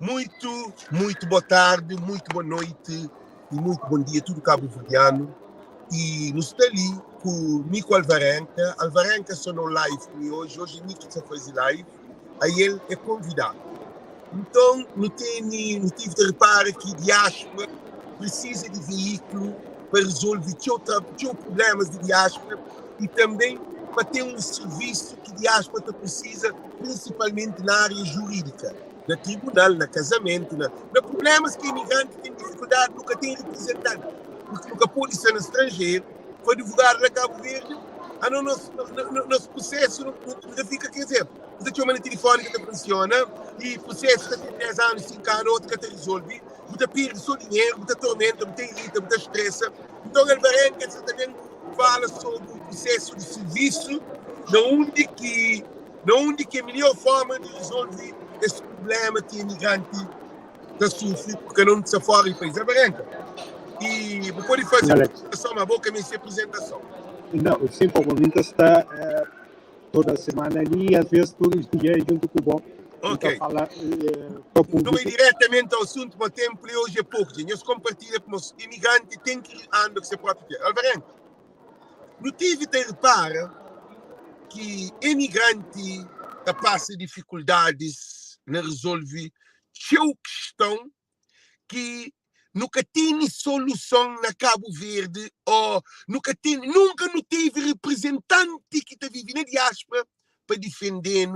Muito, muito boa tarde, muito boa noite e muito bom dia tudo cabo-verdiano. E nu sta li ku Nico Alvarenga. Alvarenga sta no live ku mi hoje. Hoje Nico sta faze live. Aí el é convidado. Então, nu tene, nu tive de repara ki diáspora precisa de veículo pa resolve txeu, txeu problemas de diáspora e também pa ter um serviço que diáspora ta precisa, principalmente na área jurídica, na tribunal, na casamento, na problemas que imigrante tem dificuldade, nunca tem representante, porque nunca pode ser no estrangeiro, foi advogado na Cabo Verde, ah, no nosso processo não, não fica, quer dizer, você chama no telefone que não funciona, e processo que tem 10 anos, 5 anos, outro que te resolve, você perde seu dinheiro, você tormenta, você irrita, você estressa. Então, Alvarenga também fala sobre o processo de serviço, na onde que a melhor forma de resolver esse problema que o imigrante está sofre, porque não está fora do país. Alvarenga, e pode fazer a apresentação, mas boa que ser apresentação. Não, sim, provavelmente está toda semana ali, às vezes todos os dias junto com o bom. Ok. Então, fala, Não é diretamente ao assunto, mas o tempo hoje é pouco. Gente. Nós compartilha com os imigrantes tem que andar com seu próprio tempo. Alvarenga, no tive te repara que imigrante tá passa dificuldades na resolver seu questão que nunca tem solução na Cabo Verde ou nunca tem, nunca não teve representante que está vivendo na diáspora para defender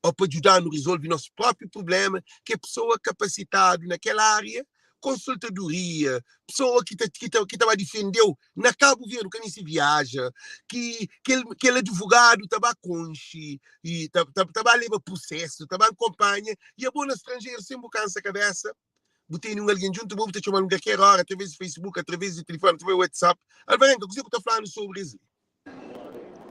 ou para ajudar a resolver nosso próprio problema, que é pessoa capacitada naquela área, consultadoria, pessoa que está que tá, que tá defendeu na Cabo Verde, que nem se viaja, que ele advogado estava conche e tá tá leva processo, tá acompanha e a boa no estrangeiro sempre cansa a cabeça. Botei um alguém junto, vou te chamar um qualquer hora, através do Facebook, através do telefone, através do WhatsApp. Alvarenga, o que você está falando sobre isso?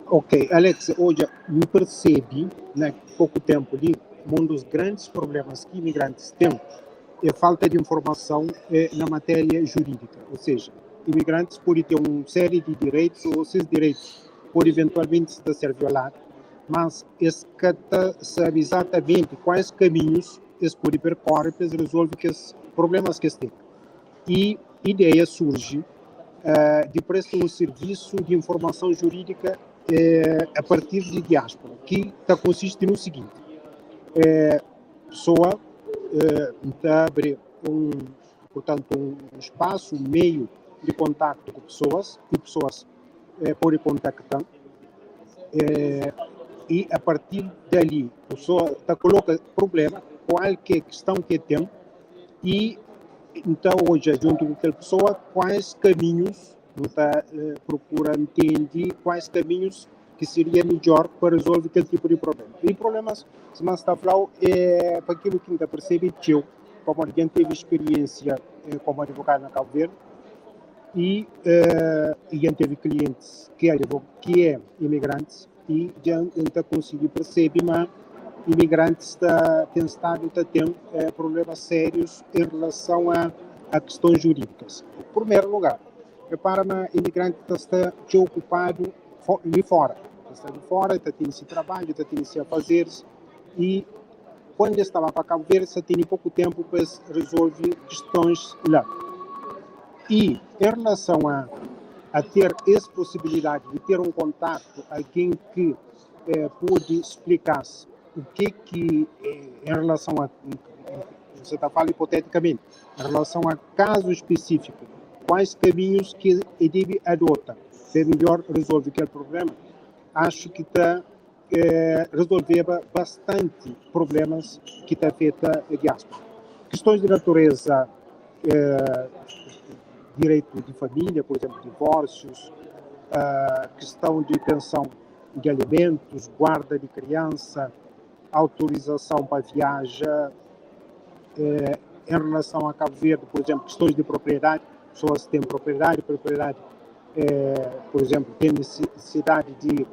Ok, Alex, hoje me percebi, né, pouco tempo ali, um dos grandes problemas que imigrantes têm é falta de informação na matéria jurídica. Ou seja, imigrantes podem ter uma série de direitos, ou esses direitos podem eventualmente ser violados, mas esse sabe exatamente quais caminhos eles podem percorrer para resolver os problemas que eles têm. E a ideia surge de prestar um serviço de informação jurídica a partir de diáspora, que tá, consiste no seguinte: pessoa abre um, portanto, um espaço, um meio de contato com pessoas, e pessoas podem contactar, e a partir dali, a pessoa tá, coloca problema, qualquer questão que tem, e então hoje, junto com aquela pessoa, quais caminhos, tá, procura entender quais caminhos que seria melhor para resolver aquele tipo de problema. E problemas, se mais está falando, é para aquilo que ainda percebe, eu, como alguém teve experiência como advogado na Cabo Verde, e teve clientes que é imigrantes, e já então consegui perceber, mas imigrantes está, têm estado a ter problemas sérios em relação a questões jurídicas. Em primeiro lugar, repara, imigrante está ocupado de fora, está de fora, está tendo esse trabalho, está tendo esse afazeres e quando estava para Cabo Verde, só tinha pouco tempo para resolver questões lá. E em relação a ter essa possibilidade de ter um contato, alguém que pode explicar o que que, em relação a, você está falando hipoteticamente, em relação a caso específico, quais caminhos que ele deve adotar para melhor resolver aquele problema, acho que está resolver bastante problemas que está afeta a diáspora. Questões de natureza, direito de família, por exemplo, divórcios, questão de pensão de alimentos, guarda de criança, autorização para viajar, em relação a Cabo Verde, por exemplo, questões de propriedade, pessoas que têm propriedade, propriedade, por exemplo, tem necessidade de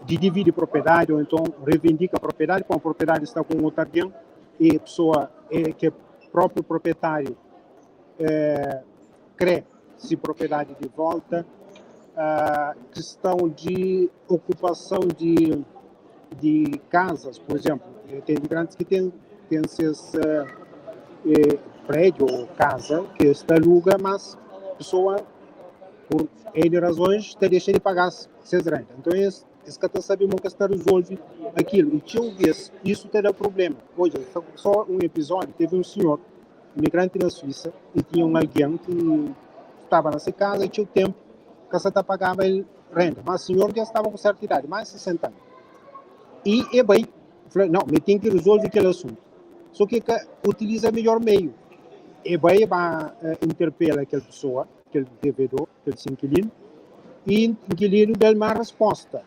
dividir propriedade ou então reivindica a propriedade, quando a propriedade está com outro alguém e a pessoa que é próprio proprietário quer se propriedade de volta, a questão de ocupação de casas, por exemplo, tem imigrantes que têm ten ses prédiu ou kaza ki es ta aluga, mas pesoa pur N razons ta dexa di paga-s ses renda. Nton es es ka ta sabe mo ki es ta rezolve akilu i txeu bes isu ta da problema. Odja, só un episódiu, tevi un sinhor imigranti na Suísa i tinha un algen ki staba na se kaza txeu tenpu ka sa ta pagaba el renda, mas sinhor dja staba ku sertu idadi, mas di 60 anu, i e bai fla, nau, mi ten ki rezolve kel asuntu. So ki e ka utiliza midjor meiu, e bai e ba interpela kel pesoa, kel devedor, kel se inkilinu, i inkilinu da-l má resposta.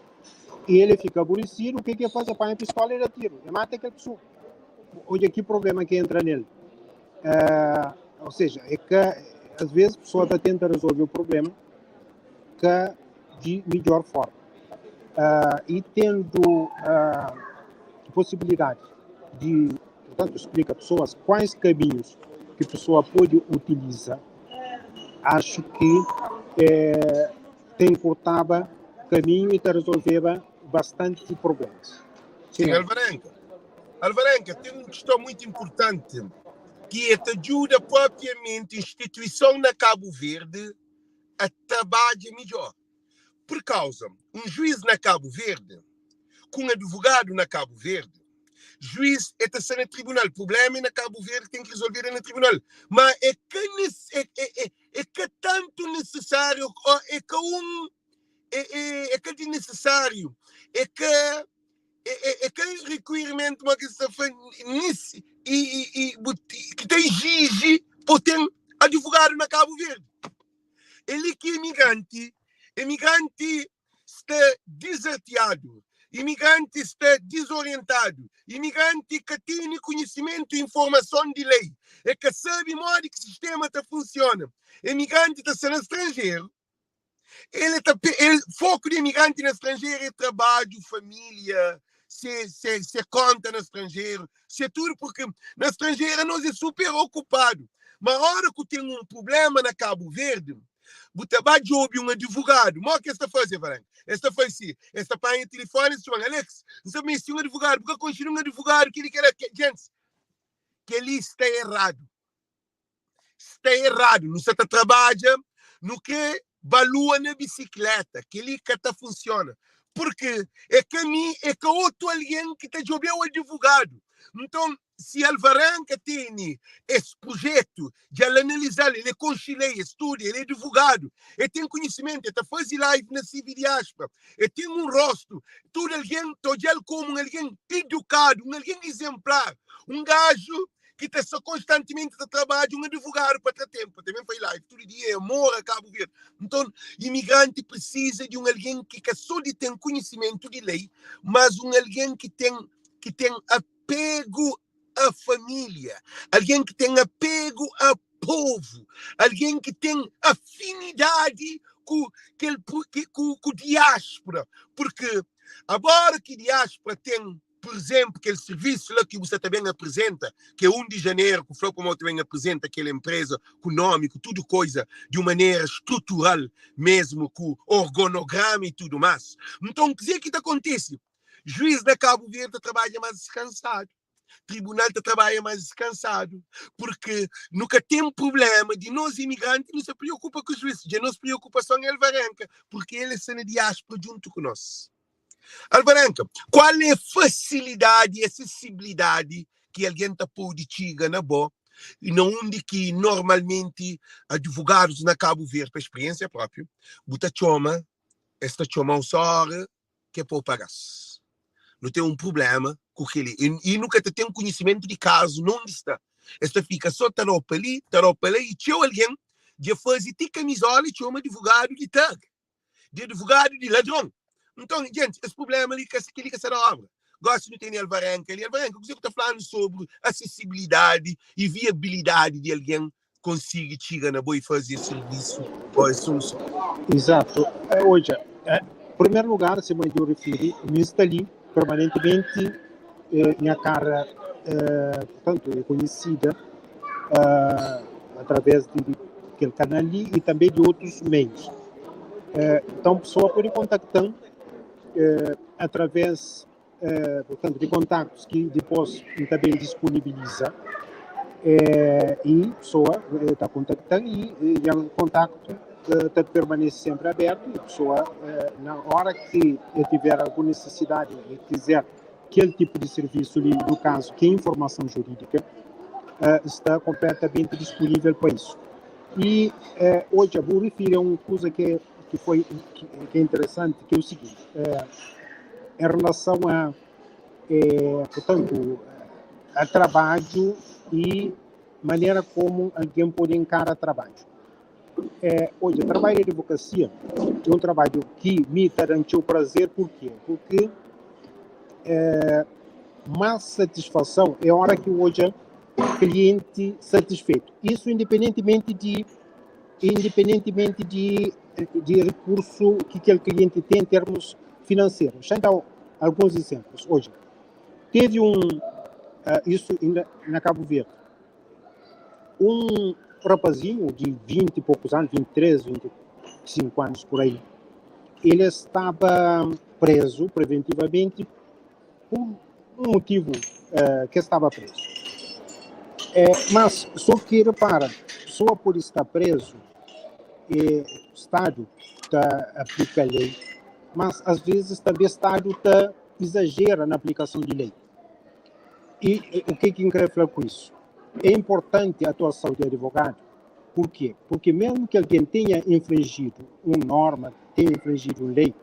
I el fika aburisidu, ke ki e faze? E panha pistola e da tiru, e mata kel pesoa. Odja ki problema ki entra nel. Ou seja, é ka, às vezes pessoa ta tenta resolve o problema ka di midjor forma. I tendo possibilidade di, portanto, explica pessoas quais caminhos que pessoa pode utiliza, acho que ta encurtaba caminho e ta resolveba bastante problemas. Sim, Alvarenga. Alvarenga, ten un kiston muitu inpurtanti ki e ta djuda propriamenti instituison na Kabu Verdi a trabadja midjor. Pur kauza, un juiz na Kabu Verdi ku un advogadu na Kabu Verdi, juiz e ta sta na tribunal, prublema é na Kabu Verdi ten ki rizolvedu é na tribunal, ma é ka é ka tantu nisisáriu o é ka un é ka di nisisáriu, é ka é ka requirement ma ki sta fla nis i i bu ki ta exige pa ten advogadu na Kabu Verdi. É li ki imigranti imigranti sta dizartiadu, imigranti sta dizorientadu, imigranti ka tene konhisimentu i informason di lei, e ka sabe modi ki sistema ta funsiona. Imigranti ta sta na stranjeru, el ta el foku di imigranti na stranjeru é trabadju, família, se se se konta na stranjeru, se tudu, porque na stranjeru anos é super okupadu. Ma ora ku ten un prublema na Kabu Verdi, bu ta ba djobe un advogadu. Mo ki es ta faze, Valenka? Es ta faze si, es ta panha tilifoni, es ta txoma-m, Alex, N sta meste un advogadu, bu ka konxe un advogadu, keli, kela. Gentis, keli sta eradu. Sta eradu. Nu sta ta trabadja, nu kre ba lua na bisikleta. Kel-li ka ta funsiona. Purki é ka mi, é ka otu algen ki ta djobe-u advogadu. Nton, si Alvarenga tene es prujetu, dja el analiza-l, el é konxe lei, el studa, el é advogadu, el ten konhisimentu, el ta faze live na CV Diáspora, el ten un rostu, tudu algen ta odja-l komu un algen idukadu, un algen izenplar, un gaju ki ta sta konstantimenti ta trabadja, un advogadu pa tra tenpu, ta ben fai live tudu dia, é amor a Kabu Verdi. Nton, imigranti prisiza di un algen ki ka so di ten konhisimentu di lei, mas un algen ki ten ki ten apegu a família, algen ki ten apegu a povu, algen ki ten afinidadi ku kel ku, ku diáspora, porque agora ki diáspora ten Pur izénplu, kel sirvisu la ki bu sta ta ben aprizenta, ki é 1 di janeru, ku fla pamodi ta ben aprizenta kel enpreza ku nómi, ku tudu koiza, di un manera strutural mésmu, ku orgonograma i tudu más. Nton, kuzê ki ta kontise? Juiz na Kabu Verdi ta trabadja más diskansadu, tribunal ta trabadja más diskansadu, purki nu ka ten prubléma di nos imigranti nu sta preokupa ku juiz, dja nos preokupason é Alvarenka, purki el sta na diáspora djuntu ku nos. Alvarenka, kual é fasilidadi i asesibilidadi ki algen ta pode txiga na bo i na undi ki normalmenti advogadus na Kabu Verdi, pa spiriensia propriu, bu ta txoma, es ta txoma-u só ora ki é pa-u paga-s. Nu ten un prublema ku kel-li i nu ka ta ten konhisimentu di kazu na undi sta. Es ta fika só ta da-u pa li, ta da-u pa la i txeu algen dja faze ti kamizola i txoma advogadu di tag. di advogadu di ladron. Nton, jenti, es prublema li ka kel-li ka sta na obra. Gosi nu tene Alvarenka li. Alvarenka, kuzê ku ta fla-nu sobri asesibilidadi i viabilidadi di algen konsigi txiga na bo i faze es sirvisu o es soluson? Izatu. Odja, primeru lugar, sima dja bu rifiri, mi sta li permanentimenti, nha kara, purtantu, é konhesida através di kel kanal li i tanbe di otus meius. Então, pessoa pode contactar através. portanto, de contactos que depois N ta ben disponibiliza e pessoa ta contactando e o contacto ta permanece sempre aberto e a pessoa, na hora que tiver alguma necessidade e quiser aquele tipo de serviço ali, no caso, que é informação jurídica, está completamente disponível para isso. E hoje, vou referir a uma coisa que foi que é interessante, que é o seguinte: em relação a, portanto, a trabalho e maneira como alguém pode encarar trabalho. Hoje, o trabalho de advocacia é um trabalho que me dá o prazer, por quê? Porque mais satisfação é a hora que hoje cliente satisfeito. Isso independentemente de recurso que aquele cliente tem em termos financeiros. Deixa eu dar alguns exemplos. Hoje, teve um, isso ainda na Cabo Verde, um rapazinho de 20 e poucos anos, 23, 25 anos por aí, ele estava preso preventivamente por um motivo que estava preso. Mas só que repara, só por estar preso, o Estado tá, aplica a lei, mas às vezes também o Estado tá, exagera na aplicação de lei. E o que que eu quero falar com isso? É importante a atuação de advogado. Por quê? Porque mesmo que alguém tenha infringido uma norma, tenha infringido uma lei,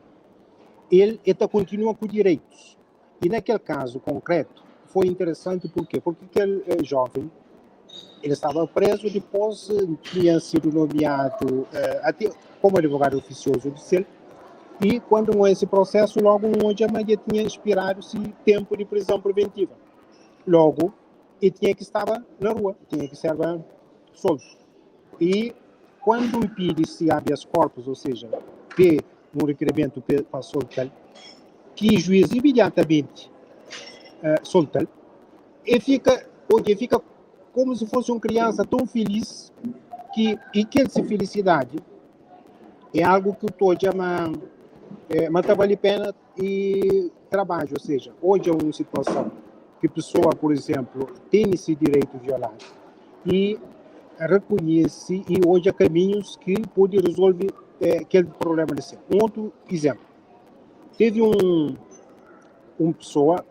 ele continua com direitos. E naquele caso concreto, foi interessante por quê? Porque aquele jovem, ele estava preso, depois tinha sido nomeado até como advogado oficioso de ser, e quando esse processo, logo um dia já tinha expirado esse tempo de prisão preventiva. Logo, ele tinha que estar na rua, tinha que ser solto. E quando impede-se habeas corpus, ou seja, que um requerimento para soltar, que o juiz imediatamente solta, e fica, hoje fica como se fosse uma criança tão feliz que e que essa felicidade é algo que eu estou a mas vale a pena e trabalho, ou seja, hoje é uma situação que a pessoa, por exemplo, tem esse direito violado e reconhece e hoje há caminhos que pode resolver aquele problema de ser. Um outro exemplo, teve um pessoa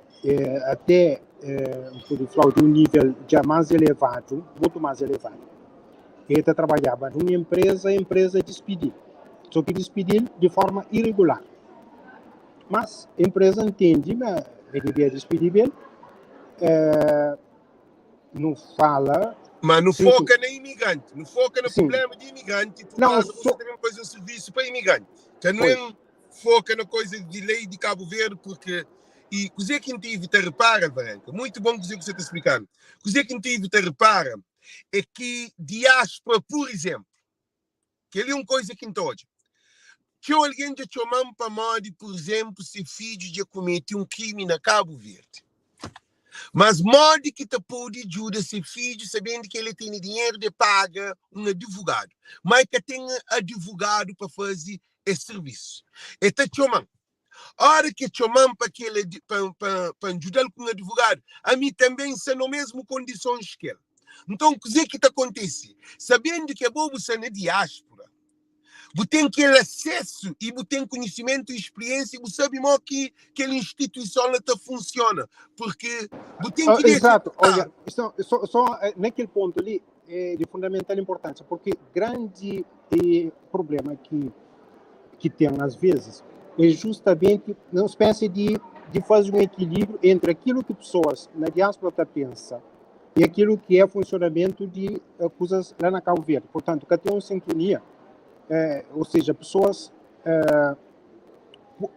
até pode falar de um nível já mais elevado, muito mais elevado. Ele trabalhava numa empresa, a empresa despediu. Só que despediu de forma irregular. Mas a empresa entende, mas ele devia despedir ele, não fala. Mas não foca na imigrante, não foca no problema de imigrante, por não, causa você também fazer um serviço para imigrante. Que não é foca na coisa de lei de Cabo Verde, porque. E coisa que tive te repara, Varenka, muito bom que você está explicando. Coisa que tive te repara é que diáspora, por exemplo, que ele é uma coisa que hoje. Que alguém já chamam para modo, por exemplo, se filho já comete um crime na Cabo Verde. Mas modo que te pode ajuda se filho sabendo que ele tem dinheiro de paga um advogado. Mas que tem advogado para fazer esse serviço. E te chamam. A hora que chamam para que ele para ajudar com um advogado, a mim também são nas mesmas condições que ele. Então, o que é que te acontece? Sabendo que é bom você na diáspora, você tem aquele acesso e você tem conhecimento e experiência e você sabe como que aquela instituição lá tá funciona. Porque você tem que... Exato. Olha, só naquele ponto ali é de fundamental importância, porque grande problema que tem às vezes é justamente uma espécie de fazer um equilíbrio entre aquilo que pessoas na diáspora pensam e aquilo que é funcionamento de coisas lá na Cabo Verde. Portanto, que tem uma sintonia, ou seja, pessoas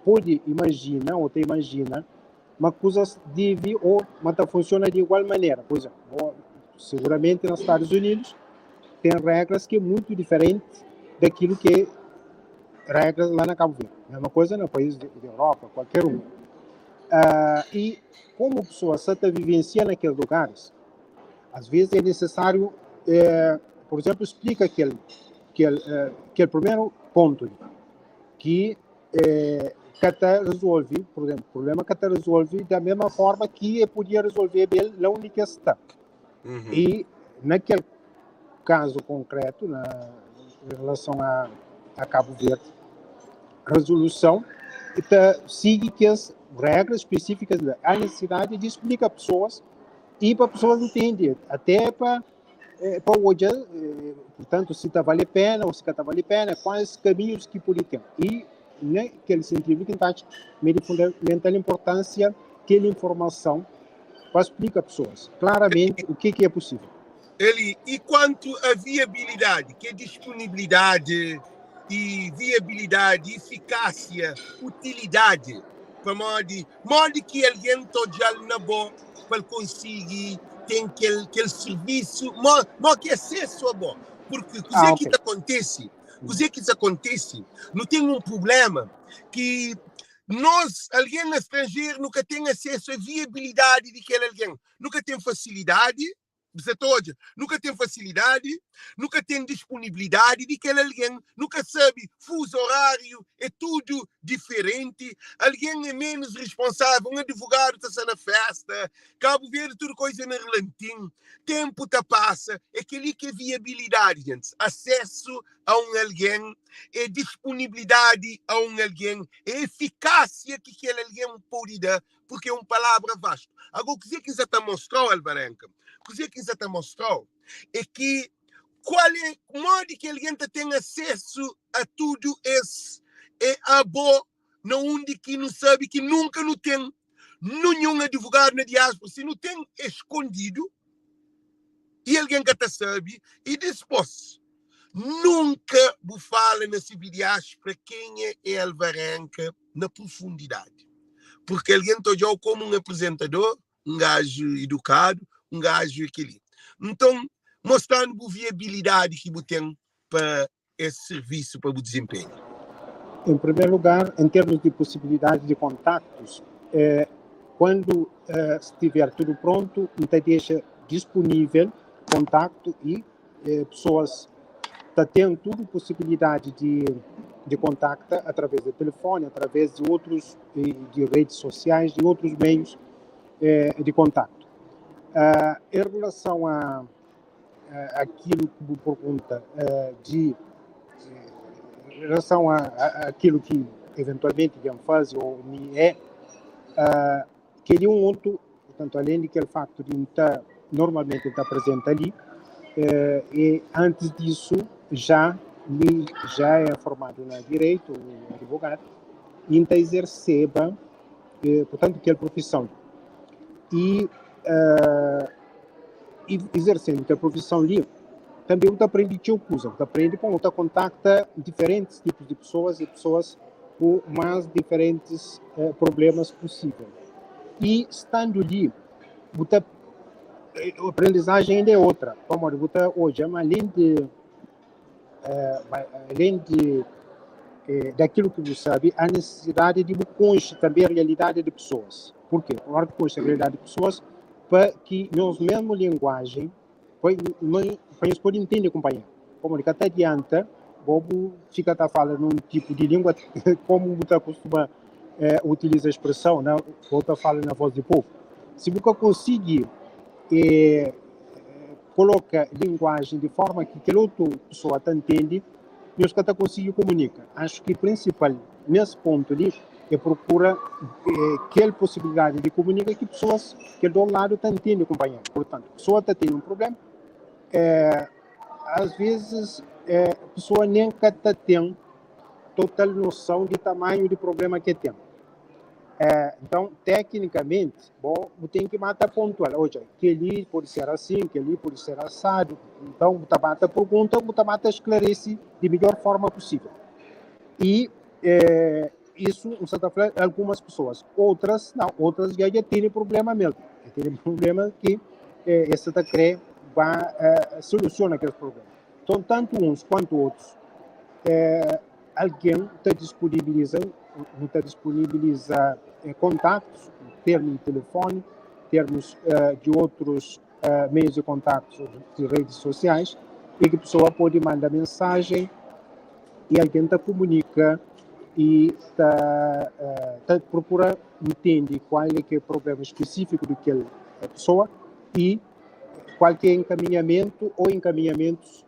pode imaginar ou te imagina, mas coisas deve ou mas funciona de igual maneira. Por exemplo, seguramente nos Estados Unidos tem regras que é muito diferente daquilo que é regras lá na Cabo Verde. Mesma coisa no país de Europa, qualquer um. E como a pessoa só está vivenciando naqueles lugares, às vezes é necessário, por exemplo, explica aquele primeiro ponto, que Ka ta resolve, por exemplo, problema ka ta resolve da mesma forma que e podia resolver el lá onde que está. E naquele caso concreto, em relação a Cabo Verde, resolução tá, sigue que as regras específicas, há necessidade de explicar a pessoas e para pessoas entender, até para hoje, portanto, se tá vale a pena ou se tá vale a pena, quais caminhos que pode ter. E naquele sentido que está de fundamental importância aquela informação para explicar a pessoas claramente o que é possível. Eli, e quanto à viabilidade, que é disponibilidade e viabilidade, eficácia, utilidade, para modi que alguém tojal na bo para conseguir ter aquele serviço, mo que acesso a bo. Porque o que acontece, o que acontece, não tem um problema que nós, alguém no estrangeiro, nunca tem acesso à viabilidade de aquele alguém, nunca tem facilidade, você toda, nunca tem facilidade, nunca tem disponibilidade de aquele alguém, nunca sabe, fuso horário, é tudo diferente, alguém é menos responsável, um advogado está na festa, Cabo Verde, tudo coisa na relantim, tempo tá passa, é aquele que é viabilidade, gente, acesso a um alguém, é disponibilidade a um alguém, é eficácia que aquele alguém pode dar, porque é uma palavra vasta. Agora, o que você está mostrando, Alvarenga? O que você está mostrando é que qual é o modo que alguém tem acesso a tudo esse é a boa, não onde que não sabe que nunca não tem nenhum advogado na diáspora, se não tem escondido e alguém que até sabe, e depois nunca vou falar na diáspora quem é Alvarenga na profundidade, porque alguém está como um apresentador, um gajo educado, um gajo aquele. Então, mostrando a viabilidade que você tem para esse serviço, para o desempenho. Em primeiro lugar, em termos de possibilidade de contactos, quando estiver tudo pronto, então deixa disponível contacto e pessoas têm tudo possibilidade de contacto através do telefone, através de outros, de redes sociais, de outros meios de contacto. Em relação a aquilo que me pergunta, em relação a aquilo que eventualmente quem faz ou me é, queria um outro, portanto, além daquele facto de estar, normalmente estar presente ali, e antes disso já é formado na direito, um advogado, e então exerceba, portanto, aquela profissão. E exercendo a profissão ali, também você aprende teu coisa, você aprende como você contacta diferentes tipos de pessoas e pessoas com mais diferentes problemas possíveis. E estando ali, você, a aprendizagem ainda é outra. Como você hoje, além de daquilo que você sabe, a necessidade de conhecer também a realidade de pessoas. Por quê? Porque conhecer a realidade de pessoas para que nós mesmo linguagem para nós poder entender companheiro. Como que até adianta, bobo fica a falar num tipo de língua como você costuma utilizar a expressão, né? Volta fala na voz do povo. Se você conseguir coloca linguagem de forma que aquela outra pessoa te entende, nós que até conseguir comunicar. Acho que o principal nesse ponto ali é procura aquela possibilidade de comunicar que pessoas que do lado te entendem, companheiro. Portanto, a pessoa está tendo um problema, às vezes a pessoa nem tem total noção do tamanho do problema que tem. Então, tecnicamente, bom, tem que matar pontual. Hoje, que ali pode ser assim, que ali pode ser assado. Então, você mata pergunta, você mata esclarece de melhor forma possível. E isso, em certa forma, algumas pessoas. Outras, não. Outras já têm problema mesmo. Tem problema que essa da CRE vai soluciona aqueles problemas. Então, tanto uns quanto outros, alguém te disponibiliza, te disponibiliza contactos, termos de telefone, termos de outros meios de contato de redes sociais, e que a pessoa pode mandar mensagem e alguém te comunica E ta ta prokura ntende kual é ki é problema spesífiku di kel pesoa i kual ki é enkaminhamentu ô enkaminhamentus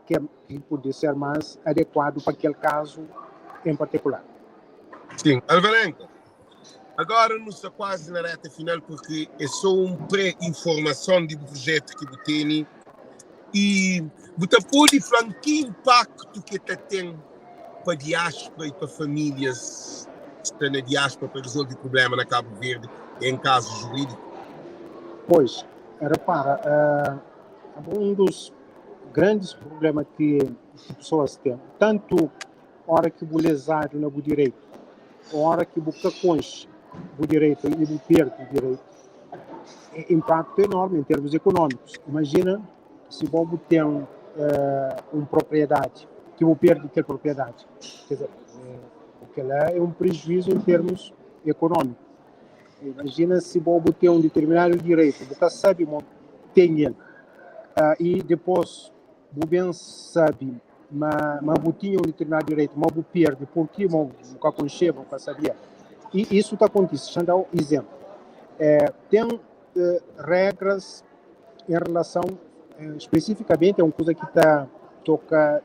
ki ki pode ser más adekuadu pa kel kazu en partikular. Sim, Alvarenga, agora nu sta kuazi na reta final porque é só um pré-informason di bu projetu ki bu tene i bu ta pode fla-m ki impaktu ki ta ten pa diáspora i pa famílias ki sta na diáspora pa resolve problema na Cabo Verde em kazu jurídiku? Pois, repara, um dos grandes problemas que pessoas têm, tanto ora ki bu lezadu na bu direitu, ora ki bu ka konxe bu direitu i bu perde direitu, é impaktu enorme em termos económicos. Imagina si bo bu ten un propriedadi ki bu perde kel propriedadi, quer dizer, kela é un prejuízo em termos económicos. Imagina si bo bu ten un determinadu direitu, bu ka sabe mo ten el, i dipôs bu ben sabe ma bu tinha un determinadu direitu, ma bu perde purki mo bu ka konxeba, bu ka sabia. I isu ta kontise. Xa-m da-u izénplu. Ten regras em relason, spesifikamenti é un kuza ki ta toka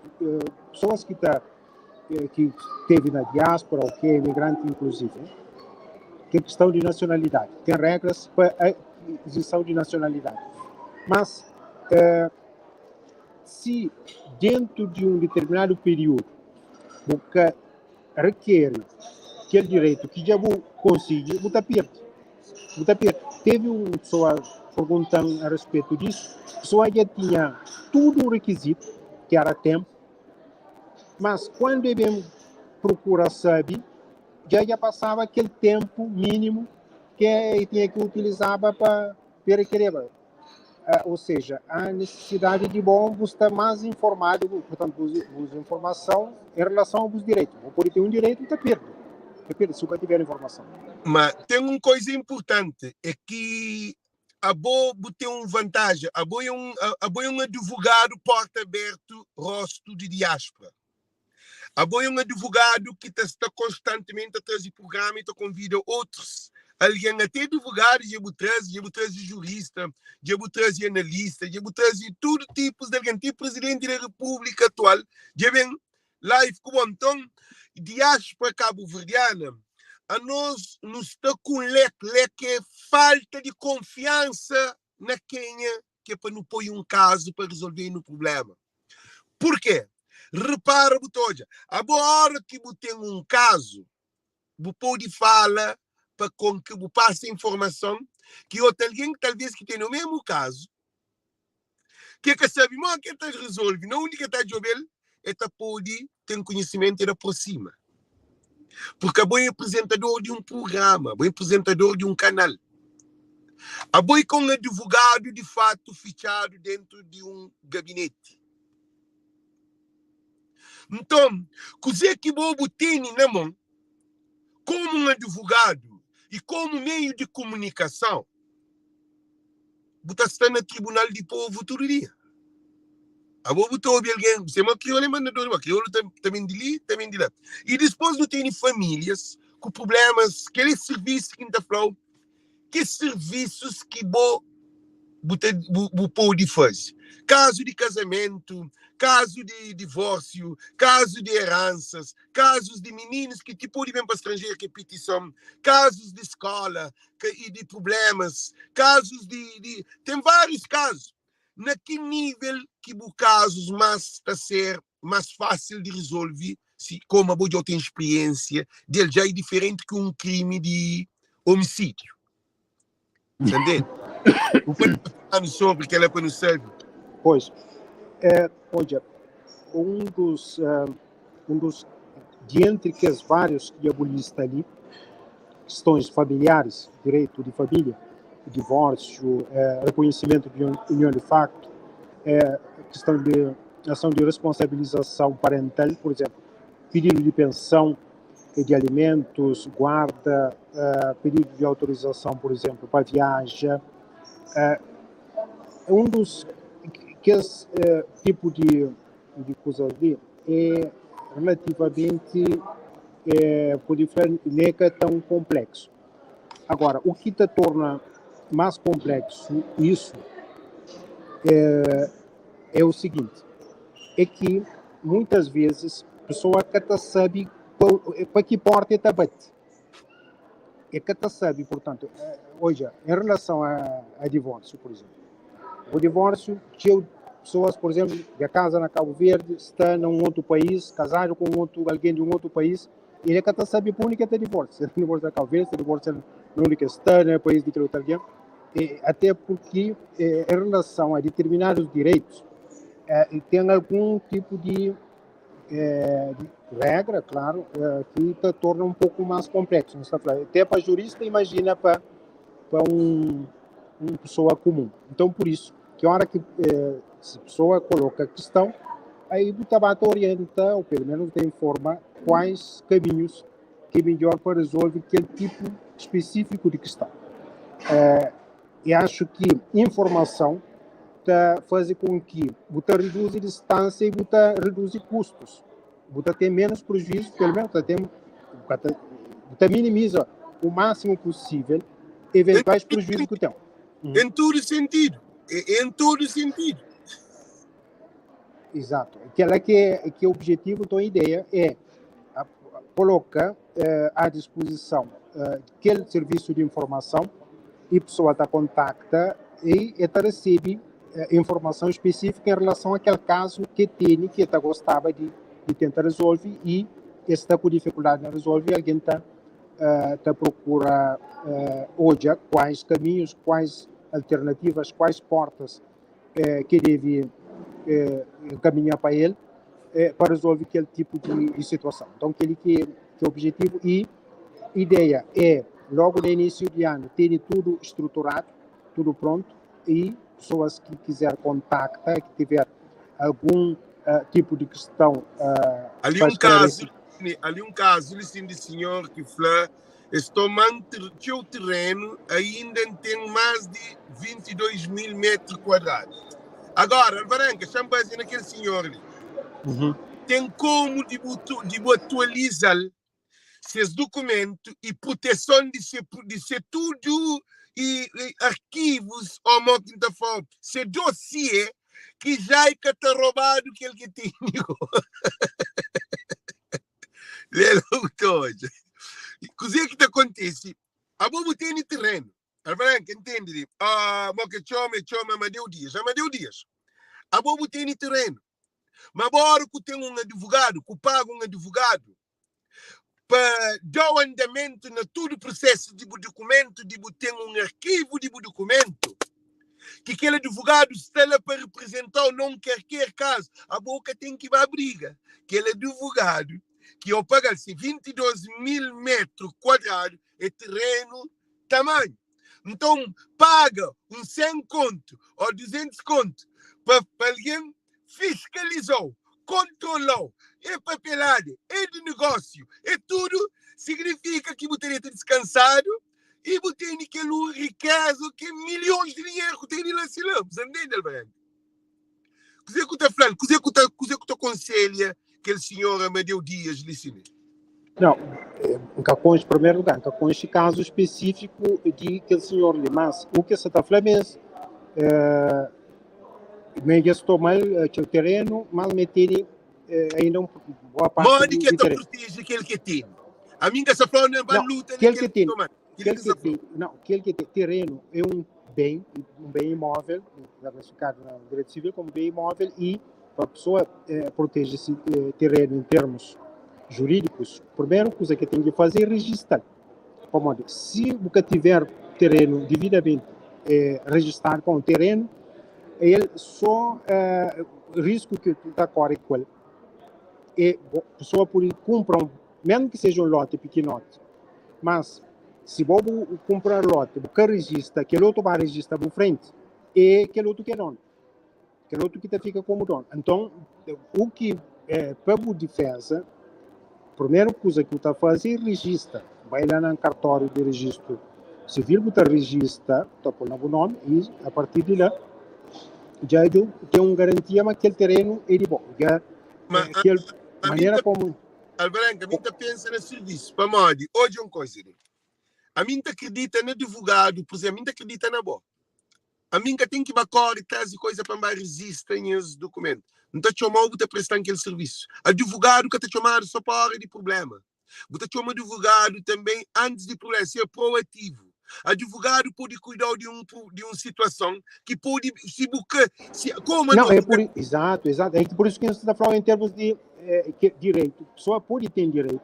pesoas ki ta ki teve na diáspora ou ki é imigranti inklusive, ki é kistão di nasionalidadi. Ten regras pa akizison di nasionalidadi. Mas si dentu di un determinadu períodu bu ka rekeri kel direitu ki dja bu konsigi, bu ta perde. Bu ta perde. Tevi un pesoa pergunta-m a respetu disu, pesoa dja tinha tudu rekizitu, ki era tempu, mas kuandu e ben prokura sabe, dja dja pasaba kel tempu minimu ki e tinha ki utilizaba pa rekereba. Ou seja, há necessidade de bom bu sta más informado, portanto, bus informação em relação a bus direitos. Bu pode ter um direito e ta perde. Ta perde se bu ka tiver informação. Ma ten un koisa inpurtanti, é ki abo bu ten un vantaja, abo é un advogadu porta abertu, rostu di diáspora. Abo é un advogadu ki ta sta konstantimenti ta traze prugrama i ta konvida otus algen, até advogadus dja bu traze, dja bu traze jurista, dja bu traze analista, dja bu traze tudu tipus di algen, ti prizidenti di repúblika atual dja ben live ku bo. Nton, diáspora kabuverdiana, anos nu sta ku un lek, lek é falta di konfiansa na kenha ki é pa nu poi un kazu pa resolve-nu prublema. Purkê? Repara bu ta odja, abo ora ki bu ten un kazu, bu pode fala pa kon ki bu pasa informason ki otu algen ki talvez ki tene o mesmu kazu, ki e ka sabe modi ki el ta rezolve, na undi ki el ta djobe-l, el ta pode ten konhisimentu, el aprosima. Porque abo é apresentador di un prugrama, abo é apresentador di un kanal. Abo é ka un advogadu di fatu fitxadu dentu di un gabineti. Nton, kuzê ki bo bu tene na mon, komu un advogadu i komu meiu di komunikason, bu ta sta na tribunal di povu tudu dia. Abo bu ta obi algen, sima kriolu é mandador di bo, kriolu ta ben di li, ta ben di la. I dispôs nu tene famílias ku prublémas, kel é sirvisu ki N ta fla-u, ki sirvisus ki bo bu ta bu pode faze. Kazu di kazamentu, kazu di divórsiu, kazu di eransas, kazus di mininus ki ti pode ben pa stranjeru ki é pitison, kazus di skóla i di prublémas, kazus di ten várius kazu. Na ki nível ki bu kazus más ta ser más fásil di rizolve si koma bo dja ten spriensia del dja é diferenti ki un krimi di omisídiu. Sa ntende? Bu pode fala-nu sobri kel-la pa nu sabe? Pois, odja, un dos, di entri kes várius ki dja bu lista li, questões familiares, direito de família, divórcio, reconhecimento de união de facto, questão de ação de responsabilização parental, por exemplo, pedido de pensão de alimentos, guarda, pedido de autorização, por exemplo, para viagem. Um dos que esse tipo de coisas ali é relativamente. é, pode fla, nem é tão complexo. Agora, o que te torna mais complexo isso é o seguinte, é que muitas vezes a pessoa que até sabe para que porta está bate. É que até sabe, portanto, hoje, em relação a divórcio, por exemplo, o divórcio, que pessoas, por exemplo, de casa na Cabo Verde, está num outro país, casado com outro, alguém de um outro país, ele é que até sabe por onde que está divórcio. Se é divórcio da Cabo Verde, se é divórcio onde que está, no país de outro alguém, até porque em relação a determinados direitos, tem algum tipo de regra, claro, que te torna um pouco mais complexo. Não está falando. Até para jurista, imagina para uma pessoa comum. Então, por isso, que a hora que se a pessoa coloca a questão, aí o Tabata orienta, ou pelo menos te informa, quais caminhos que é melhor para resolver aquele tipo específico de questão. E acho que informação tá faz com que você reduz a distância e você reduz custos. Você tem menos prejuízo, pelo menos você minimiza o máximo possível eventuais prejuízos que tem. Em todo sentido. Em todo sentido. Exato. Aquela que o objetivo, então a ideia é colocar à disposição aquele serviço de informação e a pessoa está contacta e ela recebe informação específica em relação àquele caso que tem, que ela gostava de tentar resolver e está com dificuldade em resolver, alguém está procura hoje quais caminhos, quais alternativas, quais portas que deve encaminhar para ele para resolver aquele tipo de situação. Então, aquele que é o objetivo e ideia é, logo no início de ano, ter tudo estruturado, tudo pronto, e pessoas que quiser contactar, que tiver algum tipo de questão... Ali um caso, assim, de senhor que fala, estou mantendo o terreno, ainda tem mais de 22 mil metros quadrados. Agora, Alvarenga, chama naquele senhor ali. Uhum. Tem como de atualizar seus documentos e proteção de ser tudo e arquivos ou modo se dossiê que já é roubado que ele que tem. Coisa que te acontece, a bobo tem terreno. Alvarenga, entende? Ah, que chama Amadeu Dias. Amadeu Dias. A bobo tem terreno. Mas agora que tem um advogado, que paga um advogado, para dar andamento na todo o processo de documento, de ter um arquivo de documento, que aquele advogado está lá para representar ou não quer caso, a boca tem que ir à briga. Aquele advogado que ao pagar-se 22 mil metros quadrados é terreno tamanho. Então, paga um 100 conto ou 200 conto para alguém fiscalizou, controlou, é papelado, é de negócio, é tudo, significa que você teria descansado e você tem aquela riqueza que milhões de dinheiro que tem lá se lá. Você entende, Alvarenga? O que é que está falando? O que é que te aconselha aquele senhor Amadeu Dias lhe ensina? Não, em primeiro lugar, com este caso específico de aquele senhor ali, mas o que você está falando é me gastou mal aquele terreno, mas me tem ainda uma boa parte. Mode que te protege aquele que tem. A minha essa falando não vai luta aquele que tem. Não, aquele que tem terreno é um bem imóvel, classificado no direito civil como bem imóvel, e a pessoa protege esse terreno em termos jurídicos. A primeira coisa que tem que fazer é registrar. Como se você tiver terreno devidamente registrado com o terreno, ele só risco que está corre com ele. E a pessoa pode comprar, mesmo que seja um lote pequenote, mas se você comprar lote, você registra, aquele outro vai registrar para frente, e aquele outro que é dono. Aquele outro que fica como dono. Então, o que é para a defesa, a primeira coisa que está fazendo é registra. Vai lá no cartório de registro civil, você registra, está pondo o nome, e a partir de lá, já tem uma garantia, mas aquele terreno é de bom. Já, mas, aquele, maneira como... Alvarenga, mi ta pensa na servisu. Pamodi, odja un koza li. Ami N ta kridita na advogadu, pur izénplu, mi N ta kridita na bo. Ami N ka ten ki ba kóre tras di koza pa N ba rizista nhas dukumentu. N ta txoma-u, bu ta presta-m kel sirvisu. Advogadu ka ta txomadu sô pa óra di prubléma. Bu ta txoma advogadu tanbê antis di prubléma, ser proativu. Advogadu pode kuida-u di un di un situason ki pode, si bu ka, si, komu Não, anô é nu ka. Por, exato, exato. É que por isso que você está falando em termos de que direito. A pessoa pode ter direito,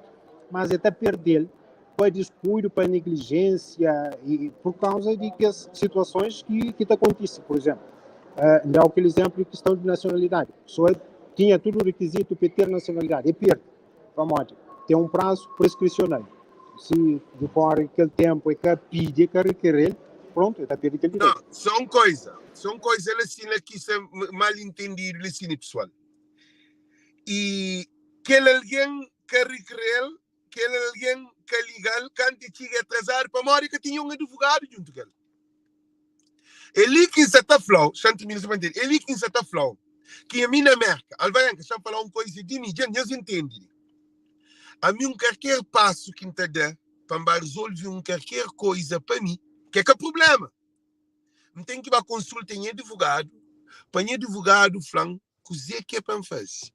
mas está perdendo para descuido, para negligência e por causa de que as situações que tá acontecem. Por exemplo, dá aquele exemplo de questão de nacionalidade. A pessoa tinha tudo o requisito para ter nacionalidade e perde. Pamodi? Tem um prazo prescricional. Se decorre aquele tempo e que pede, que requerer, pronto, está perde aquele Não, direito. só um coisa, ela assim aqui é mal entendido, assim, pessoal. E aquele alguém que requerer, aquele alguém que é legal, que antes chega atrasado, para morrer que tinha um advogado junto com ele. Ele que está falando, Santo Ministro ele que está falando, que a minha América, Alvarenga, deixa eu falar uma coisa de mim, gente, eles entendem. A mim, um qualquer passo que me dá para resolver um qualquer coisa para mim, que é que é problema. Não tem que ir para consulta em advogado, para em advogado falar, o que é para fazer.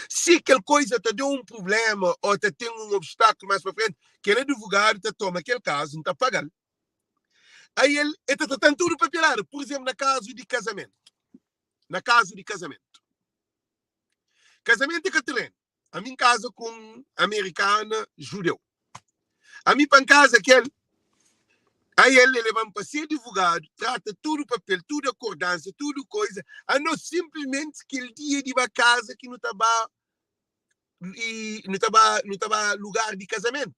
Se aquela coisa te deu um problema ou te tem um obstáculo mais para frente, aquele advogado te toma aquele caso, não está pagando. Aí ele está tratando tudo papelado. Por exemplo, na caso de casamento. Na caso de casamento. Casamento é que terreno. A mim casa com americana judeu. A mim para casa aquele. Aí ele leva para ser advogado, trata tudo papel, tudo acordança, tudo coisa. A não simplesmente aquele dia de uma casa que não estava e não estava lugar de casamento.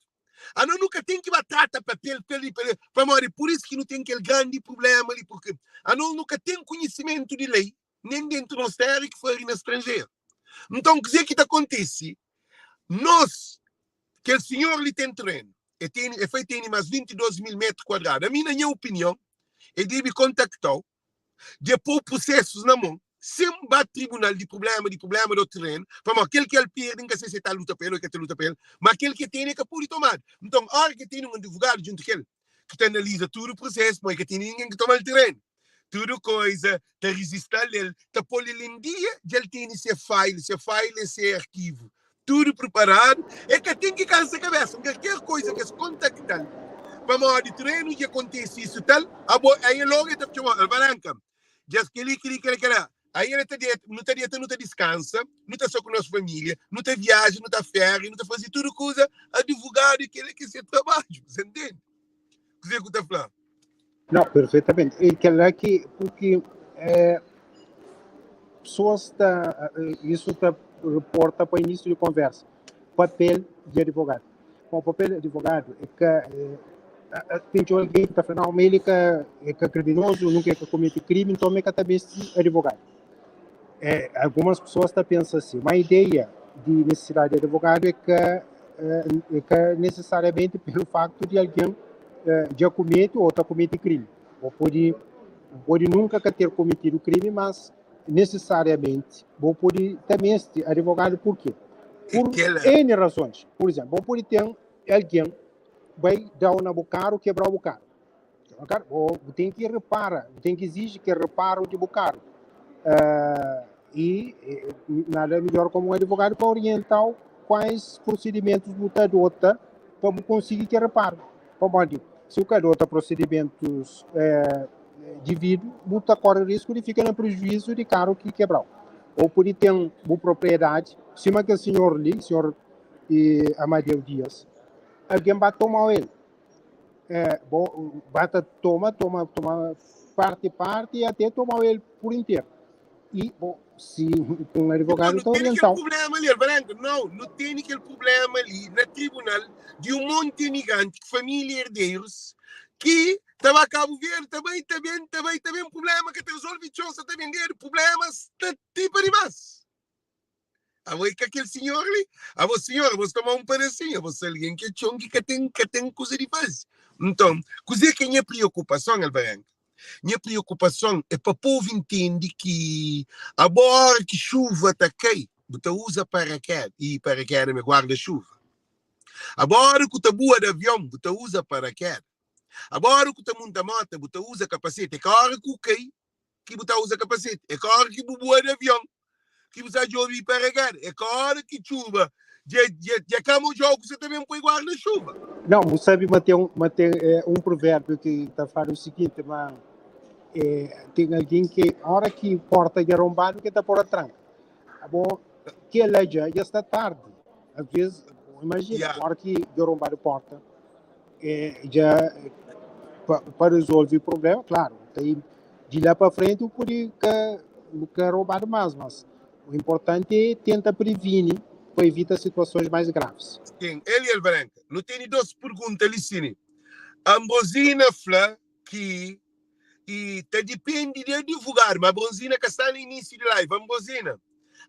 A não nunca tem que trata papel, papel, papel, para morrer. Por isso que não tem aquele grande problema ali, porque a não nunca tem conhecimento de lei, nem dentro da nossa terra que foi na estrangeira. Então, o que é que acontece? Nós, que o senhor lhe tem terreno, e tem, e foi tem mais 22 mil metros quadrados. A minha, na minha opinião, ele deve contactar, depois processos na mão, sem bate tribunal de problema do terreno, para aquele que ele perde, não sei se está luta pelo, que está luta pelo, mas aquele que tem é que pode tomar. Então, a hora que tem um advogado junto com ele, que te analisa tudo o processo, mas que tem ninguém que toma o terreno. Tudo coisa, te resistir ele, te pôr ele em dia, já ele tem esse file, esse file, esse arquivo. Tudo preparado, é que tem que cansar a cabeça. Qualquer coisa que se contactar, para modo de treino que acontece isso tal, aí logo ele te chama, Alvarenga, já que ele queria que ele aí ele está não está dieta, não está descansa, não está só com a nossa família, não está viagem, não está férias, não está fazendo tudo coisa, advogado que ele quer ser trabalho, você entende? O que você está falando? Não, perfeitamente. E que é que, porque pessoas está, isso está reporta para o início de conversa. Papel de advogado. Bom, o papel de advogado é que tem alguém que está falando, não, ele que é criminoso, nunca é que comete crime, então é que também advogado. Algumas pessoas tá pensando assim, uma ideia de necessidade de advogado é que necessariamente pelo facto de alguém já comete ou está comete crime. Ou pode nunca ter cometido crime, mas necessariamente vou poder também ser advogado. Por quê? Por N razões. Por exemplo, vou poder ter alguém vai dar um carro, quebrar o carro. Ou tem que reparar, tem que exigir que reparo de carro. E nada melhor como um advogado para orientar quais procedimentos você adota para conseguir que reparo. Como se o cara adota procedimentos devido, você corre o risco de ficar no prejuízo de carro que quebrou. Ou pode ter uma propriedade, cima que o senhor ali, senhor Amadeu Dias, alguém vai tomar ele. Bom, bata toma, toma, toma parte, parte e até tomar ele por inteiro. E, bom, se com um advogado Não, não tem aquele problema ali, Alvarenga. Não, não tem aquele problema ali na tribunal de um monte de imigrante, família herdeiros, que estava a Cabo Verde também, também, também, também um problema que te resolve, está a vender problemas, tá tipo demais. A voi que aquele senhor ali, a você senhor, você tomar um pedacinho, você alguém que é chão que tem coisa de fazer. Então, coisa que é minha preocupação, Alvarenga. Minha preocupação é para o povo entender que agora que chuva está cai. Bu ta uza paraquedas, e paraquedas é guarda-chuva. Agora que ta bua de avião, bu ta uza paraquedas. Agora que ta monta moto, bu ta uza capacete. É que hora que cai, que bu ta uza capacete. É que hora que bu bua de avião, que bu sa djobe paraquedas. É que hora que chuva, dja cama o jogo, você também põe guarda-chuva. Não, você sabe, mas tem um provérbio que está falando o seguinte, mas tem alguém que, a hora que porta de arrombado, que está por a tranca. Bom, que ela já está tarde. Às vezes, imagina, a hora que de arrombar a porta, já para resolver o problema, claro, tem de lá para frente o pode que roubar mais, mas o importante é tentar prevenir para evitar situações mais graves. Sim, ele Alvarenga, não tem duas perguntas ali, sim. Ambrosina fla que e tá depende de advogado, mas Ambrosina que está no início de live, Ambrosina,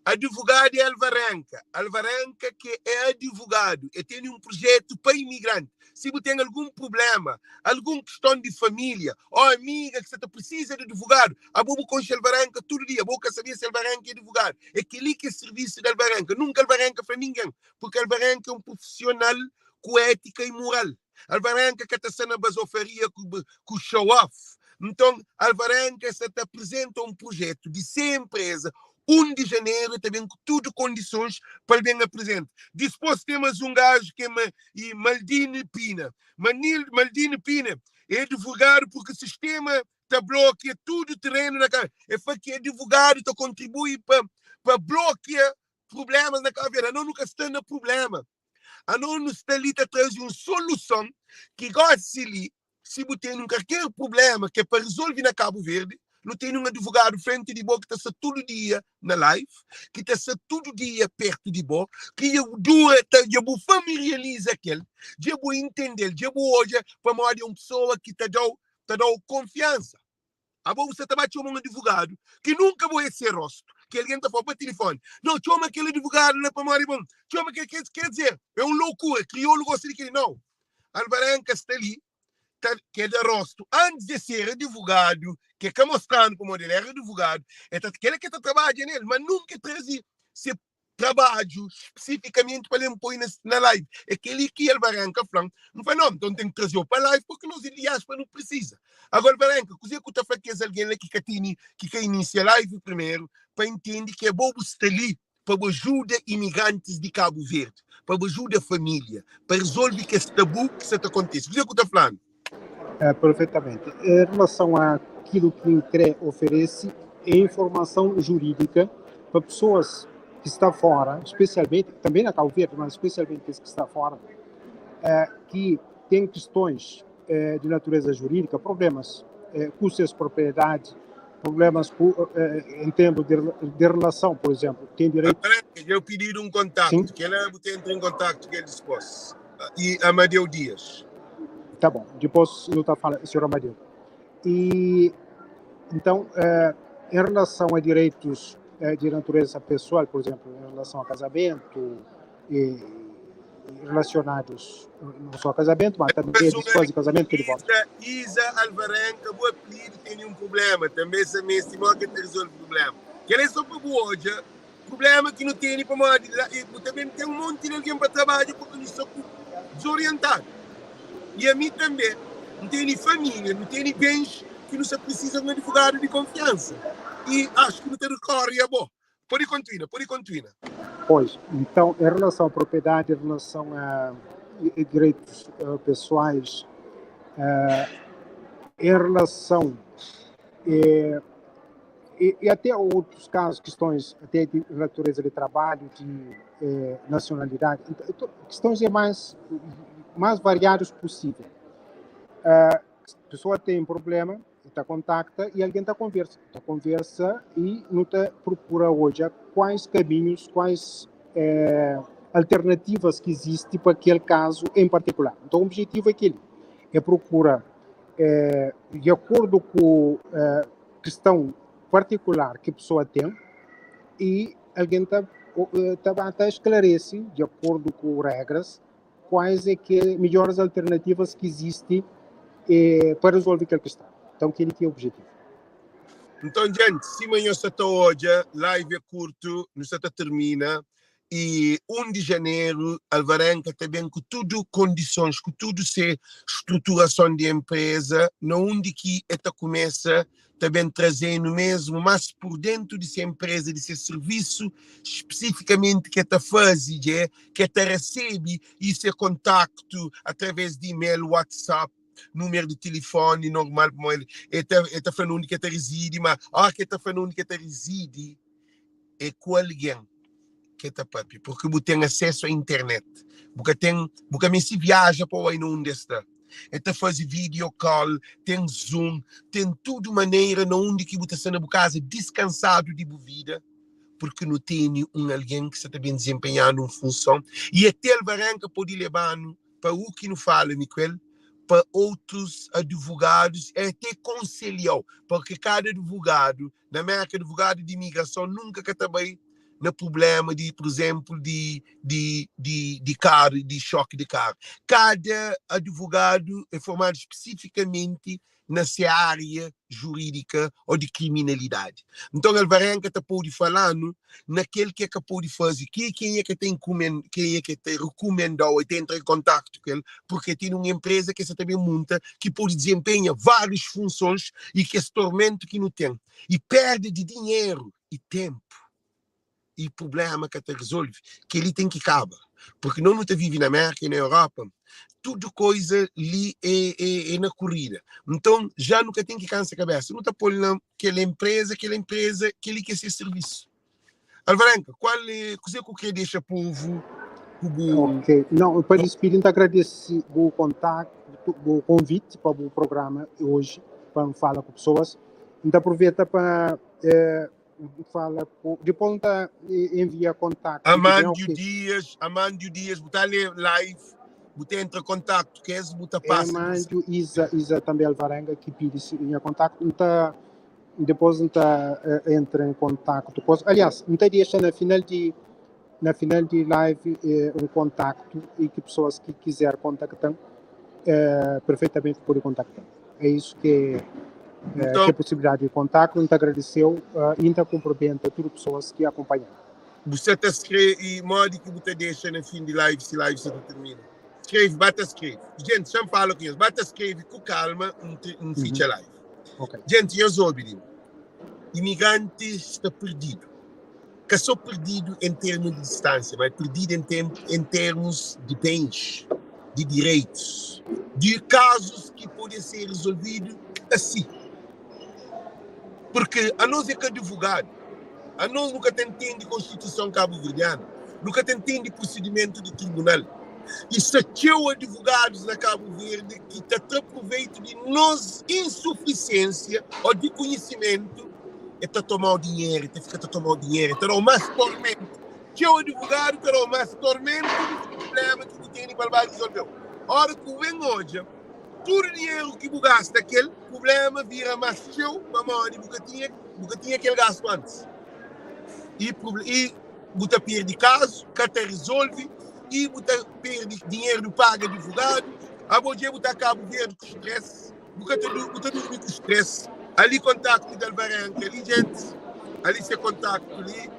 advogado é Alvarenga, Alvarenga que é advogado e tem um projeto para imigrante. Se você tem algum problema, alguma questão de família ou amiga que você precisa de advogado, a bobo com Alvarenga todo dia, a boca sabia se Alvarenga é advogado. É aquele que é serviço de Alvarenga. Nunca Alvarenga para ninguém, porque Alvarenga é um profissional com ética e moral. Alvarenga que está na basofaria com show-off. Então, Alvarenga se te apresenta um projeto de ser empresa, 1 de janeiro, também com tudo condições para bem apresente. Depois temos um gajo que é e Maldini Pina. Maldini Pina é advogado porque o sistema está bloqueia tudo o terreno na cara. É que é advogado, então contribui para bloquear problemas na caveira. Não nunca está no problema. A não está ali a trazer uma solução que gosta ali, se você tem qualquer problema que é para resolver na Cabo Verde, não tem um advogado frente de boa que está todo dia na live, que está todo dia perto de boa, que dura, tá, já vou familiariza aquele, já vou entender, já vou hoje para uma pessoa que te dá, te dá confiança. Agora você também chama um advogado que nunca vou ser rosto, que alguém está falando para telefone. Não, chama aquele advogado lá para Maribom. Chama aquele, quer dizer, é uma loucura, crioulo gosta de que não. Alvarenga está ali, tá, que é de rosto, antes de ser advogado, que é mostrando como ele era advogado, é aquele que está trabalhando nele, mas nunca trazia esse trabalho especificamente para ele pôr na live. É aquele que Alvarenga falando, não foi não, então tem que trazer para a live porque nós, aliás, não precisa. Agora, Alvarenga, coisa que eu falando que é alguém que tem que inicia a live primeiro, para entender que é bom estar ali para ajudar imigrantes de Cabo Verde, para ajudar a família, para resolver que esse tabu que se acontece. O que eu estou falando? É, perfeitamente. Em relação àquilo que o INCRE oferece, é informação jurídica para pessoas que estão fora, especialmente, também na Cabo Verde, mas especialmente as que estão fora, que têm questões de natureza jurídica, problemas com suas propriedades, problemas com, em termos de relação, por exemplo, tem direito... Eu pedi um contato, sim? Que ele entra em contato com ele depois. E Amadeu Dias. Tá bom, depois eu estou falando, senhor Amadeu. E, então, em relação a direitos de natureza pessoal, por exemplo, em relação a casamento, e relacionados não só a casamento, mas também depois de casamento que ele volta. Isa Alvarenga, o apelido tem um problema, também se me estimou que te resolve o problema. Que ele é só para hoje, problema que não tem para morar, e também tem um monte de alguém para trabalhar porque não sou desorientado. E a mim também, não tem família, não tem bens que não se precisa de um advogado de confiança. E acho que não tem recorre, é bom. Pode continuar, pode continuar. Pois, então, em relação à propriedade, em relação a direitos pessoais, em relação e até outros casos, questões até de natureza de trabalho, de nacionalidade, então, questões mais variadas possível. A pessoa tem um problema, está contacta e alguém está conversa. Está conversa e não tá procura hoje quais caminhos, quais alternativas que existem para aquele caso em particular. Então, o objetivo é aquele, é procurar, de acordo com a questão particular que a pessoa tem, e alguém está tá esclarece, de acordo com regras, quais é que melhores alternativas que existem para resolver aquela questão. Então, aquele que é o objetivo. Nton, djenti, sima nhos sa ta odja, live é kurtu, nu sa ta tirmina y 1 di janeru Alvarenga ta ben ku tudu kondisons, ku tudu se struturason di enpreza, na undi ki e ta kumesa ta ben traze-nu mesmu más pur dentu di se enpreza, di se sirvisu spesifikamenti ki e ta faze dje, ki e ta resebe y se kontaktu através di email, WhatsApp, númeru di tilifoni normal pamodi el ta el ta fla na undi ki el ta rizidi ma óras ki el ta fla na undi ki el ta rizidi é ku algen ki el ta pâpia porque bu ten asesu a internet bu ka ten bu ka meste viaja pa bai na undi el sta el ta faze video call ten zoom ten tudu manera na undi ki bu ta sta na bu kaza diskansadu di bu vida porque nu tene un algen ki sta ta ben dizenpenhadu un funson i até Alvarenga pode leba-nu pa u ki nu fala mi ku el, pa otus advogadus e até konselhau, porque kada advogadu na Merka, advogadu di imigrason nunka ka ta bai na prublema di, pur izenplu, di di di di karu, di xoki di karu. Kada advogadu e formadu spesifikamenti na se ária jurídika ô di kriminalidadi. Nton, Alvarenga ta pode fala-nu na kel ki e ka pode faze, ki kenha ki ta inkumen, kenha ki ta rekumenda-u, e ta entra en kontaktu ku el, purki e tene un enpreza ki e sa ta ben munta, ki pode dizenpenha várius funsons i kes tormentu ki nu ten, i perda di dinheru i tenpu. i prublema ka ta rezolve, kel-li ten ki kaba. Porque nos nu ta vive na Merka i na Europa, tudu koiza li é, é, é na korrida. Nton, já nu ka ten ki kansa kabesa. Nu ta pô-l na kel enpreza, kel enpreza, kel-li ki é se sirvisu. Alvarenga, kual é, kuzê ku krê dexa povu ku bu. Ok, não, pa despidi, N ta agradese bu kontaktu, bu konvite pa bu programa oji, pa N fala ku pesoas. N ta aproveta pa eh, fala ku dipôs N ta envia kontaktu di meu Amândio ki Dias, Amândio Dias, bu ta lê live, bu ta entra kontaktu ku es, bu ta é pasa di Amândio Isa, Isa tanbê Alvarenga ki pidi si nha kontaktu, N ta dipôs N ta eh, entra em kontaktu ku es. Aliás, N ta dexa na final di na final di live eh, un kontaktu e ki pessoas ki kizer kontakta-m eh, perfeitamenti pode kontakta-m. É isso que eh, Nton, que é possibilidade de contacto. N ta agradeceu eh, e N ta cumprimenta tudo pessoas que acompanham. bu sa ta skre i modi ki bu ta dexa na fin di live si live sa ta termina? Skreve, ba ta skreve. Gente, xa-m fala ku nhos, ba ta skreve ku kalma, N N Uhum. fitxa live. Ok. Gente, nhos obi li. Imigranti sta perdidu. Ka só perdidu en termu di distánsia, ma perdidu en tem, en termus di bens, di direitus, di kazus ki pode ser resolvidu asi. Purki anos é ka advogadu, anos nu ka ta ntende Konstituison kabuverdianu, nu ka ta ntende prosidimentu di tribunal. I sta txeu advogadus na Kabu Verdi ki ta tra proveitu di nos insufisiensia o di konhisimentu, e ta toma-u dinheru, e ta fika ta toma-u dinheru, e ta da-u más tormentu. Txeu advogadu ta da-u más tormentu di ki prubléma ki bu tene pa el ba rizolve-u. Óra ki bu ben odja, tudu dinheru ki bu gasta kel prubléma vira más txeu pamodi bu ka tinha bu ka tinha kel gastu antis. I, i bu ta perde kazu, ka ta rizolve i bu ta perde dinheru di paga advogadu. Abo dja bu ta Kabu Verdi ku stress, bu ka ta bu ta durmi ku stress. Ali kontaktu di Alvarenga ali, gente. Ali se kontaktu li.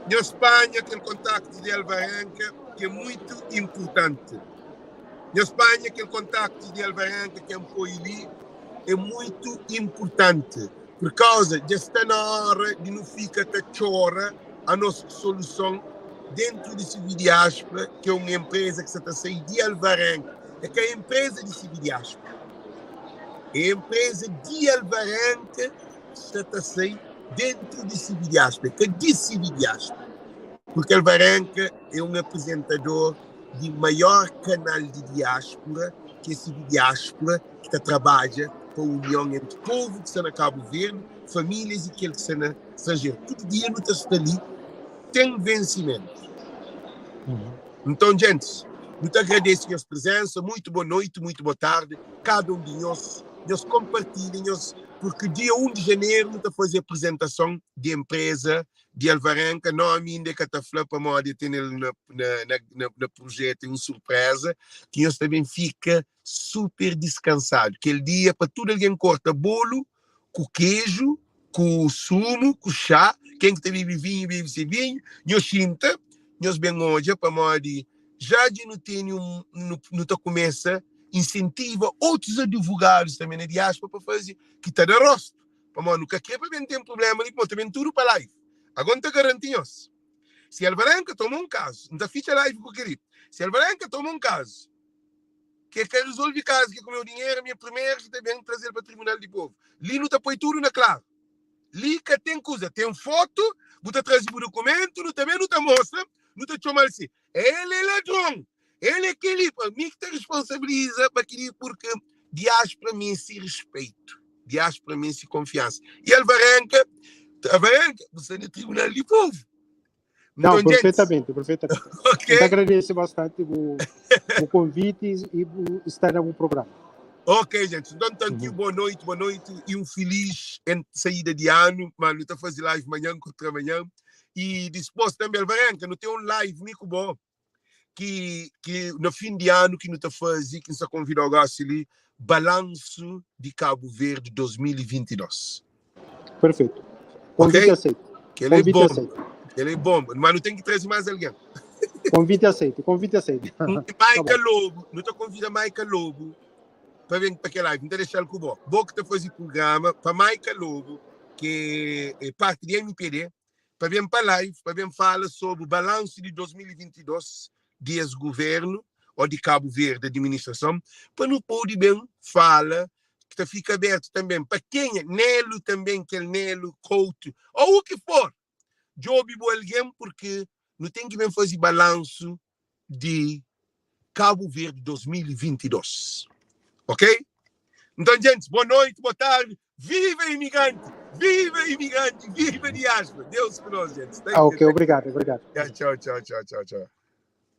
Nhos panha kel kontaktu di Alvarenga ki é muito importante. Nhos panha kel kontaktu di Alvarenga ki N poi li, é muito importante. Por kauza dja sta na ora di nu fika ta txora a nos soluson dentru di Sividiaspra, ki é un enpreza ki sa ta sai di Alvarenga. É ka enpreza di Sividiaspra, é enpreza di Alvarenga ki sta ta sai dentru di Sividiaspra, é ka di Sividiaspra. Purki Alvarenga é un aprizentador di maior kanal di diáspura, ki é Sividiaspra, ki ta trabadja pa union entri povu ki sta na Kabu Verdi, famílias i kel ki sta na stranjeru. Tudu dia nu ta sta li ten vensimentu. Nton, djentis, nu ta agradese nhos prezensa. Muitu bo noiti, muitu bo tardi, kada un di nhos. Nhos konpartilha, nhos, purki dia 1 di janeru nu ta faze aprizentason di enpreza di Alvarenga, nomi inda e ka ta fla pamodi e tene-l na, na, na, na, na projetu, é un surpreza ki nhos ta ben fika super diskansadu. Kel dia pa tudu algen korta bolu ku keju. Ku sumu, ku xá, ken ki ta bebe vinhu, bebe se vinhu, nhos xinta, nhos ben odja, pamodi já dja nu tene un, nu, nu ta kumesa insentiva otus advogadus tanbe na diáspora pa faze, ki ta da rostu, pamodi nu ka kre pa ben ten prubléma li, pamodi ta ben tudu pa live. Agora N ta garanti nhos, si Alvarenga toma un kazu, N ta fitxa live ku kel-li, si Alvarenga toma un kazu, Ke ka resolvi kazu ke kumeu dinheru mi é primeru ki ta ben trazel pa tribunal di povu. Li nu ta poi tudu na klaru. Li ka ten kuza, ten fotu, bu ta traze bu dukumentu, nu ta ben nu ta mostra, nu ta txomal si el é ladron, el é keli, pa mi ki ta responsabiliza pa keli purki diáspora meste respeitu, diáspora meste konfiansa. E Alvarenga, Alvarenga, bu sta na tribunal di povu. Não, então, perfeitamente, perfeitamente. Ok. Te agradeço bastante o, o convite e o estar no programa. Ok, gente. Então, tanto uhum. boa noite, boa noite e um feliz saída de ano. Mano, tá fazer live amanhã, contra amanhã. E depois também, Alvarenga, não tem um live muito bom. Que, que no fim de ano que não tá fazer, que nos convida agora ali, balanço de Cabo Verde 2022. Perfeito. Convite Ok? aceito. Que ele é Convite bom. aceito. Ele é bom, mas não tem que trazer mais alguém. Convite aceito, convite aceito. Maica Tá bom. Lobo, não te convida Maica Lobo para vir para aquele live, não te deixar com o bom. Bom que te fazer programa para Maica Lobo, que é parte de MPD, para vir para live, para vir falar sobre o balanço de 2022 de governo ou de Cabo Verde, administração, para não poder bem fala que tá fica aberto também para quem é Nelo também, que é Nelo, Couto, ou o que for. Djobe bu alguém porque não tem que bem fazer balanço de Cabo Verde 2022. Ok? Então, gente, boa noite, boa tarde. Viva imigrante! Viva imigrante! Viva diáspora! Deus conosco, gente. Thank Ah, you, ok, thank you. obrigado, obrigado. Tchau, tchau, tchau, tchau, tchau.